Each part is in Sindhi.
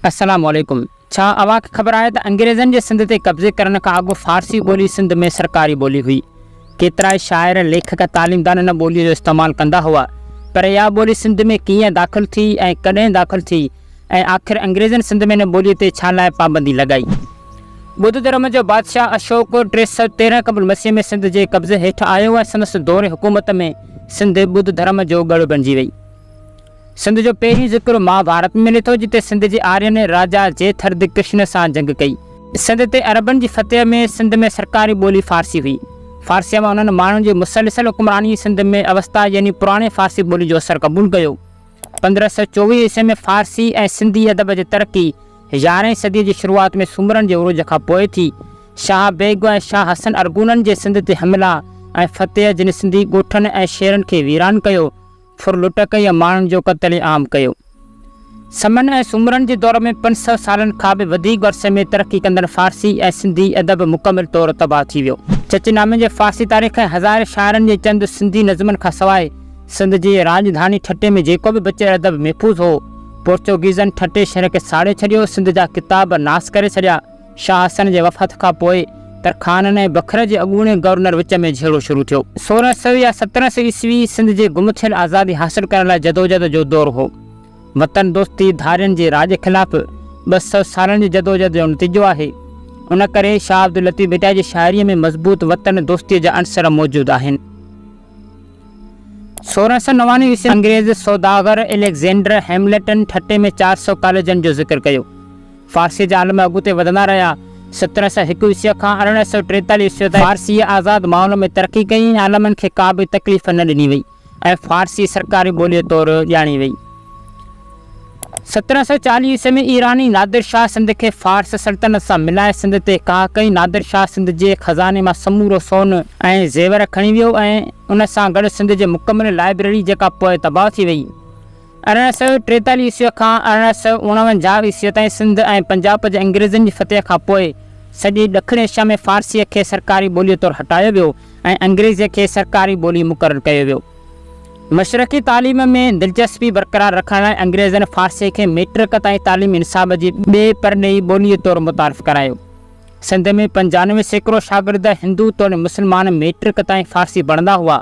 السلام عليڪم ڇا اوهان کي خبر آهي ته انگريزن جي سنڌ تي قبضي ڪرڻ کان اڳ فارسي ٻولي سنڌ ۾ سرڪاري ٻولي هئي. ڪيترائي شاعر، ليکڪ، تعليمدان ان ٻوليء جو استعمال ڪندا هئا. پر اها ٻولي سنڌ ۾ ڪيئن داخل ٿي ۽ ڪڏهن داخل ٿي ۽ آخر انگريزن سنڌ ۾ ان ٻوليء تي ڇا لاء پابندي لڳائي؟ ٻڌ ڌرم جو بادشاهه اشوڪ 313 قبل مسيح ۾ سنڌ جي قبضي هيٺ آيو ۽ سندس دور حڪومت ۾ سنڌ ٻڌ ڌرم جو ڳڙهه بڻجي وئي. سنڌ جو پهريون ذڪر مهاڀارت ۾ ملي ٿو، جتي سنڌ جي آرين راجا جيٿرد ڪرشن سان جنگ ڪئي. سنڌ تي عربن جي فتح ۾ سنڌ ۾ سرڪاري ٻولي فارسي هئي. فارسيء مان انهن ماڻهن جي مسلسل حڪمرانيء سنڌ ۾ اوستا يعني پراڻي فارسي ٻولي جو اثر قبول ڪيو. 1524 عيسوي ۾ فارسي ۽ سنڌي ادب جي ترقي يارهين صديء جي شروعات ۾ سومرن جي عروج کان پوء ٿي. شاهه بيگ ۽ شاهه حسن ارغونن جي سنڌ تي حملا ۽ فتح جن سنڌي ڳوٺن ۽ شهرن کي ويران ڪيو، ڦر لٽ ڪئي ۽ ماڻهن جو قتل عام ڪيو. سمن ۽ سومرن جي دور ۾ 500 سالن کان به وڌيڪ عرصي ۾ ترقي ڪندڙ فارسي ۽ سنڌي ادب مڪمل طور تباهه ٿي ويو. چچ نامي جي فارسي تاريخ ۽ هزارين شاعرن جي چند سنڌي نظمن کان سواء سنڌ جي راڄڌاني ٺٽي ۾ جيڪو به بچيل ادب محفوظ هو، پورچوگيزن ٺٽي شهر کي ساڙي ڇڏيو، سنڌ جا ڪتاب ناس ڪري ڇڏيا. شاهه حسن جي وفات کان پوء ترخانن ۽ بکر جي اڳوڻي گورنر وچ ۾ جهيڙو شروع ٿيو. 1600 يا 1700 عيسوي سنڌ جي گم ٿيل آزادي حاصل ڪرڻ لاء جدوجهد جو دور هو. وطن دوستي ڌارين جي راڄ خلاف 200 سالن جي جدوجهد جو نتيجو آهي. ان ڪري شاهه عبداللطيف ڀٽائي جي شاعريء ۾ مضبوط وطن دوستيء جا عنصر موجود آهن. 1699 عيسوي ۾ انگريز سوداگر اليگزينڊر هيملٽن ٺٽي ۾ 400 ڪاليجن جو ذڪر ڪيو. فارسيء جا عالم اڳتي وڌندا رهيا. 1701 عيسويء کان 1843 عيسويء تائين فارسيء آزاد ماحول ۾ ترقي ڪئي ۽ عالمن کي ڪا به تڪليف نه ڏني وئي ۽ فارسي سرڪاري ٻوليء طور ڄاڻي وئي. 1740 عيسويء ۾ ايراني نادر شاهه سنڌ کي فارس سلطنت سان ملائي سنڌ تي ڪاهه ڪئي. نادر شاهه سنڌ جي خزاني مان سمورو سون ۽ زيور کڻي ويو ۽ ان سان گڏ سنڌ جي مڪمل لائبريري جيڪا پوء تباهه ٿي وئي. 1843 عيسويء کان 1849 عيسويء تائين سنڌ ۽ پنجاب جي انگريزن جي فتح کان پوء سڄي ڏکڻ ايشيا ۾ فارسيء کي سرڪاري ٻوليء طور هٽايو ويو ۽ انگريزيء کي سرڪاري ٻولي مقرر ڪيو ويو. مشرقي تعليم ۾ دلچسپي برقرار رکڻ لاء انگريزن فارسيء کي مئٽرڪ تائين تعليمي نصاب جي ٻي پرڏيهي ٻوليء طور متعارف ڪرايو. سنڌ ۾ 95% شاگرد هندو توڙي مسلمان مئٽرڪ تائين فارسي پڙهندا هئا.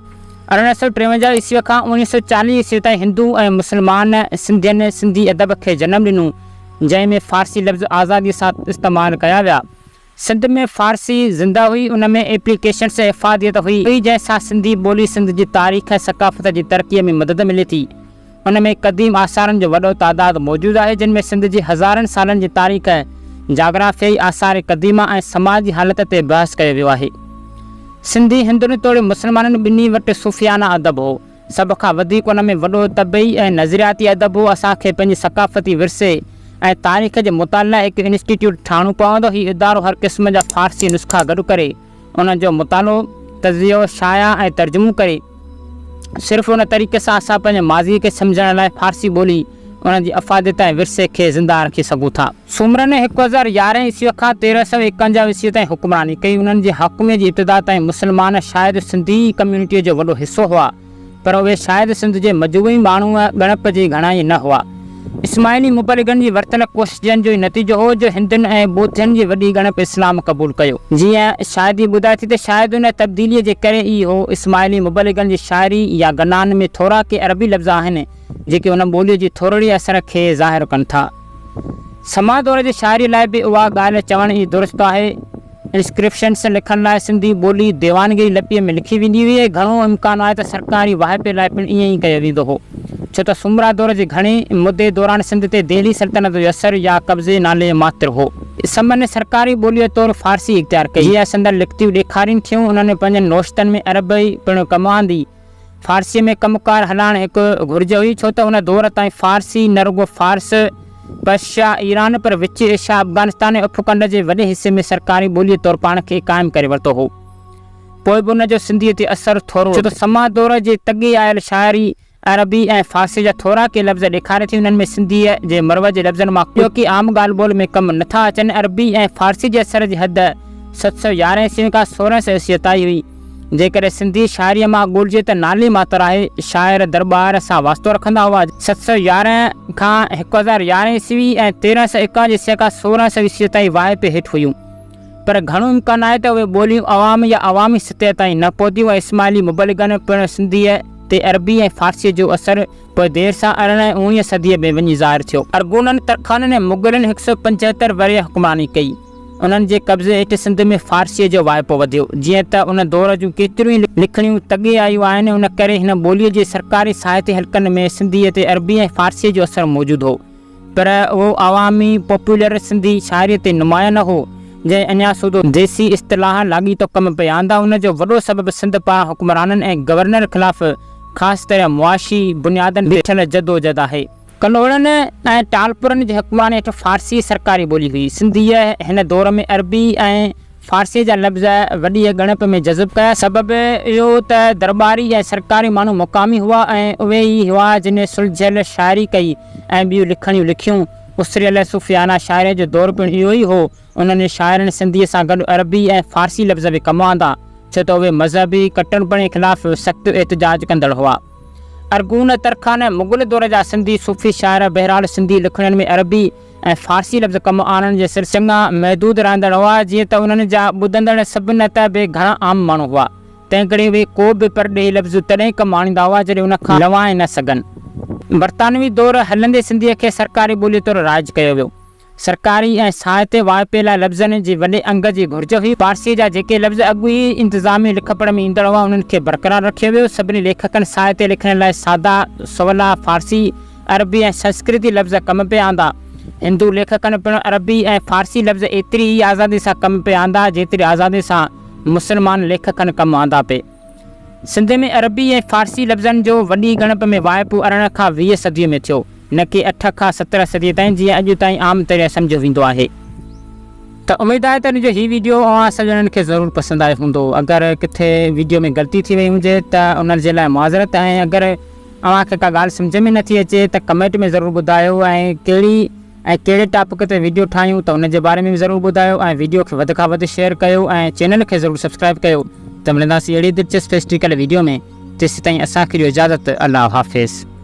1853 عيسويء کان 1940 عيسويء تائين هندو ۽ مسلمان سنڌين سنڌي ادب کي جنم ڏنو، جنهن ۾ فارسي لفظ آزاديء سان استعمال ڪيا ويا. سنڌ ۾ فارسي زنده هئي، ان ۾ ايپليڪيشنس ۽ افاديت هئي، جنهن سان سنڌي ٻولي سنڌ جي تاريخ ۽ ثقافت جي ترقيء ۾ مدد ملي ٿي. ان ۾ قديم آثارن جو وڏو تعداد موجود آهي، جن ۾ سنڌ جي هزارن سالن جي تاريخ، جاگرافيائي آثار قديمه ۽ سماجي حالت تي بحث ڪيو ويو آهي. سنڌي هندن توڙي مسلمانن ٻنهي وٽ صوفيانه ادب هو. سڀ کان وڌيڪ ان ۾ وڏو طبعي ۽ نظرياتي ادب هو. اسان کي پنهنجي ثقافتي ورثي ۽ تاريخ جي مطالعي لاء هڪ انسٽيٽيوٽ ٺاهڻو پوندو. هي ادارو هر قسم جا فارسي نسخا گڏ ڪري، انهن جو مطالعو، تجزيو، شايع ۽ ترجمو ڪري. صرف ان طريقي سان اسان پنهنجي ماضيء کي سمجهڻ لاء فارسي ٻولي، ان جي افاديت ۽ ورثي کي زنده رکي سگهون ٿا. سومرن 1011 عيسويء کان 1351 عيسويء تائين حڪمراني ڪئي. انهن جي حاڪميء جي ابتدا تائين مسلمان شايد سنڌي ڪميونٽيء جو وڏو حصو هئا. پر اهي شايد سنڌ جي مجموعي ماڻهوء ڳڻپ جي گهڻائي نه هئا. اسماعيلي مبلغن جي ورتل ڪوششن جو ئي نتيجو هو جو هندن ۽ ٻوڌين جي وڏي ڳڻپ اسلام قبول ڪيو. جيئن شاهدي ٻڌائي ٿي ته شايد ان تبديليء جي ڪري ئي هو. اسماعيلي مبلغن جي شاعري يا گنان ۾ ٿورا ڪي عربي لفظ آهن، جيڪي ان ٻوليء جي ٿورڙي اثر کي ظاهر ڪن ٿا. سما دور جي شاعريء لاء به اها ڳالهه چوڻ ئي درست آهي. انسڪرپشنس لکڻ لاء سنڌي ٻولي ديوانگري لپيء ۾ لکي ويندي هئي ۽ گهڻو امڪان آهي ته سرڪاري واهپي لاء پڻ ائين ئي ڪيو ويندو هو، ڇو ته سومرا دور جي گهڻي مدي دوران سنڌ تي دهلي سلطنت جو اثر يا قبضي نالي ماتر هو. سمن سرڪاري ٻوليء طور فارسي اختيار ڪئي. جيئن سندن لکتيون ڏيکارين ٿيون، انهن پنهنجن نوشتن ۾ عربي پڻ ڪم آندي. فارسيء ۾ ڪم ڪار هلائڻ هڪ گهرج هئي، ڇو ته ان دور تائين فارسي نه رڳو فارس، پرشيا، ايران پر وچ ايشيا، افغانستان ۽ اپکنڊ جي وڏي حصي ۾ سرڪاري ٻوليء طور پاڻ کي قائم ڪري ورتو هو. پوء به ان جو سنڌيء تي اثر ٿورو ڇو ته سما دور جي تڳي آيل شاعري عربي ۽ فارسيء جا ٿورا ڪي لفظ ڏيکاري ٿي، انهن ۾ سنڌيء جي مروج لفظن مان ڪجهه ڪي عام ڳالهه ٻولهه ۾ ڪم نه ٿا اچن. عربي ۽ فارسيء جي اثر جي حد 711 عيسوي کان 1600 عيسويء تائين هئي. جيڪڏهن سنڌي شاعريء مان ڳولجي ته نالي ماتر آهي. شاعر درٻار سان واسطو رکندا هئا. 711 کان 1011 عيسوي ۽ 1351 عيسوي کان 1600 عيسوي تائين واهپي هيٺ هيون. پر گهڻو امڪان آهي ته اهي ٻوليون عوام يا عوامي سطح تائين نه پهتيون ۽ اسماعيلي مبلغن پڻ سنڌيء تي عربي ۽ فارسيء جو اثر پوء دير سان ارڙهن ۽ اوڻيهه صديء ۾ وڃي ظاهر ٿيو. ارغونن، ترخانن ۽ مغلن هڪ سئو پنجهتر ورهيه حڪمراني ڪئي. انهن جي قبضي هيٺ سنڌ ۾ فارسيء جو واهپو وڌيو. جيئن ته ان دور جون ڪيتريون ئي لکڻيون تڳي آيون آهن، ان ڪري هن ٻوليء جي سرڪاري ساهتي حلقن ۾ سنڌيء تي عربي ۽ فارسيء جو اثر موجود هو. پر اهو عوامي، Popular، Sindhi شاعريء تي نمايان نه هو، جنهن اڃا سوڌو ديسي اصطلاح لاڳيتو ڪم پئي آندا. ان جو وڏو سبب سنڌ پاران حڪمرانن ۽ گورنر خلاف خاص طرح معاشي بنيادن تي بيٺل جدوجھد آهي. ڪلهوڙن ۽ ٽالپرن جي حڪمراني هيٺ فارسي سرڪاري ٻولي هئي. سنڌيء هن دور ۾ عربي ۽ فارسيء جا لفظ وڏيء ڳڻپ ۾ جذب ڪيا. سبب اهو هو ته درٻاري ۽ سرڪاري ماڻهو مقامي هئا ۽ اهي ئي هئا جن سلجهيل شاعري ڪئي ۽ ٻيون لکڻيون لکيون. اسريل صوفيانه شاعريء جو دور پڻ اهو ئي هو. انهن شاعرن سنڌيء سان گڏ عربي ۽ فارسي لفظ به ڪم آندا، ڇو ته اهي مذهبي ڪٽرپڻي خلاف سخت احتجاج ڪندڙ هئا. ارغون، ترخان ۽ مغل دور جا سنڌي صوفي شاعر بهرحال سنڌي لکڻين ۾ عربي ۽ فارسي لفظ ڪم آڻڻ جي سلسلي چڱا محدود رهندڙ هئا، جيئن ته انهن جا ٻڌندڙ سڀ نه ته به گهڻا عام ماڻهو هئا، تنهنڪري اهي ڪو به پرڏيهي لفظ تڏهن ڪم آڻيندا هئا، جڏهن ان کان لنوائي نه سگهن. برطانوي دور هلندي سنڌيء کي سرڪاري ٻوليء طور رائج ڪيو ويو. سرڪاري ۽ ساهتي واهپي لاء لفظن جي وڏي انگ جي گهرج هئي. پارسيء جا جيڪي لفظ اڳ ئي انتظامي لکپڙهه ۾ ايندڙ هئا، انهن کي برقرار رکيو ويو. سڀني ليکڪن ساهتي لکڻين لاء سادا، سولا فارسي، عربي ۽ سنسڪرتي لفظ ڪم پئي آندا. هندو ليکڪن پڻ عربي ۽ فارسي لفظ ايتري ئي آزادي سان ڪم پئي آندا، جيتري آزادي سان مسلمان ليکڪن ڪم آندا پئي. سنڌ ۾ عربي ۽ فارسي لفظن جو وڏي ڳڻپ ۾ واهپو 18 کان 20 صديء ۾ ٿيو، نه ڪي اٺ کان 17 صديء تائين جيئن اڄ تائين عام طرح سمجهيو ويندو آهي. ته اميد آهي ته ان جو هي ويڊيو اوهان سڄڻن کي ضرور پسند آيو هوندو. اگر ڪٿي ويڊيو ۾ غلطي ٿي وئي هجي ته ان جي لاء معذرت ۽ اگر اوهان کي ڪا ڳالهه سمجهه ۾ نٿي اچي ته ڪمينٽ ۾ ضرور ٻڌايو ۽ ڪهڙي ۽ ڪهڙي ٽاپڪ تي ويڊيو ٺاهيون ته ان جي باري ۾ به ضرور ٻڌايو ۽ ويڊيو کي وڌ کان وڌ شيئر ڪيو ۽ چينل کي ضرور سبسڪرائب ڪيو ته ملنداسين اهڙي دلچسپ هسٽريڪل ويڊيو ۾ تيسيتائين اسان کي ڏيو اجازت الله حافظ.